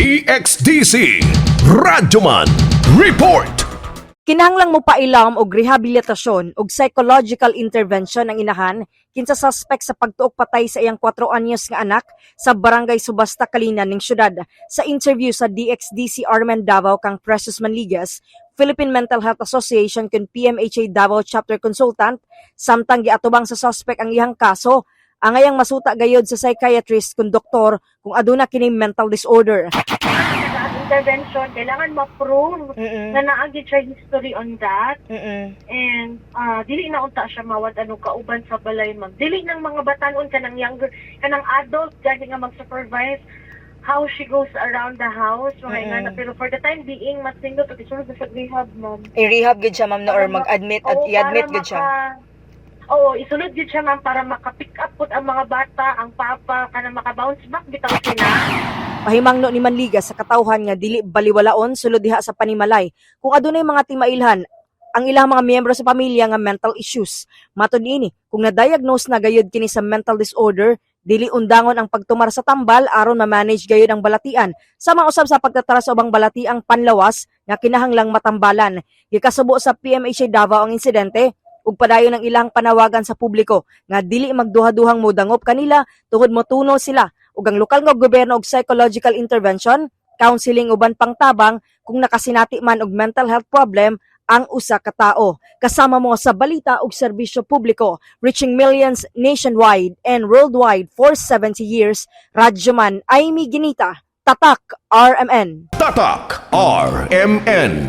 DXDC Radyoman Report. Kinahanglang mo pailam og rehabilitasyon og psychological intervention ang inahan kinsa suspect sa pagtuok patay sa iyang 4 anyos nga anak sa Barangay Subasta, Calinan ning syudad. Sa interview sa DXDC RMN Davao kang Precious Manligas, Philippine Mental Health Association kun PMHA Davao Chapter Consultant, samtang giatubang sa suspect ang iyang kaso, angayang masuta gayod sa psychiatrist kun doktor kung aduna kini mental disorder. Sa intervention, kailangan ma-prove na naa gyud siya history on that and dili na unta siya mawad ano kauban sa balay, ma'am. Dili nang mga batanon, kanang younger, kanang adult gani nga mag-supervise how she goes around the house, mga ingana. Pero for the time being, mas nindot og isulod na sa rehab, ma'am. I-rehab gud siya, ma'am, no, or mag-admit at Oo, i-admit para gud siya. Oo, isulod gud siya, ma'am, para maka-pick up pud ang mga bata, ang papa, kanang maka-bounce back bitaw sila. Pahimangno ni Manliga sa katawhan nga dili baliwalaon sulod diha sa panimalay kung adunay mga timailhan ang ilang mga miyembro sa pamilya nga mental issues. Matod niini, kung na-diagnose na gayud kini sa mental disorder, dili undangon ang pagtumar sa tambal aron ma-manage gayud ang balatian. Sama usab sa pagtatara sa ubang balatiang panlawas nga kinahanglang matambalan. Gikasubo sa PMHA Davao ang insidente ug padayon ang ilang panawagan sa publiko nga dili magduha-duhang modangop kanila tungod motuno sila ug ang lokal nga gobyerno og psychological intervention, counseling, uban pang tabang kung nakasinati man og mental health problem ang usa ka tao. Kasama mo sa balita ug serbisyo publiko, reaching millions nationwide and worldwide for 70 years, Radyoman Amy Ginita, Tatak RMN. Tatak RMN.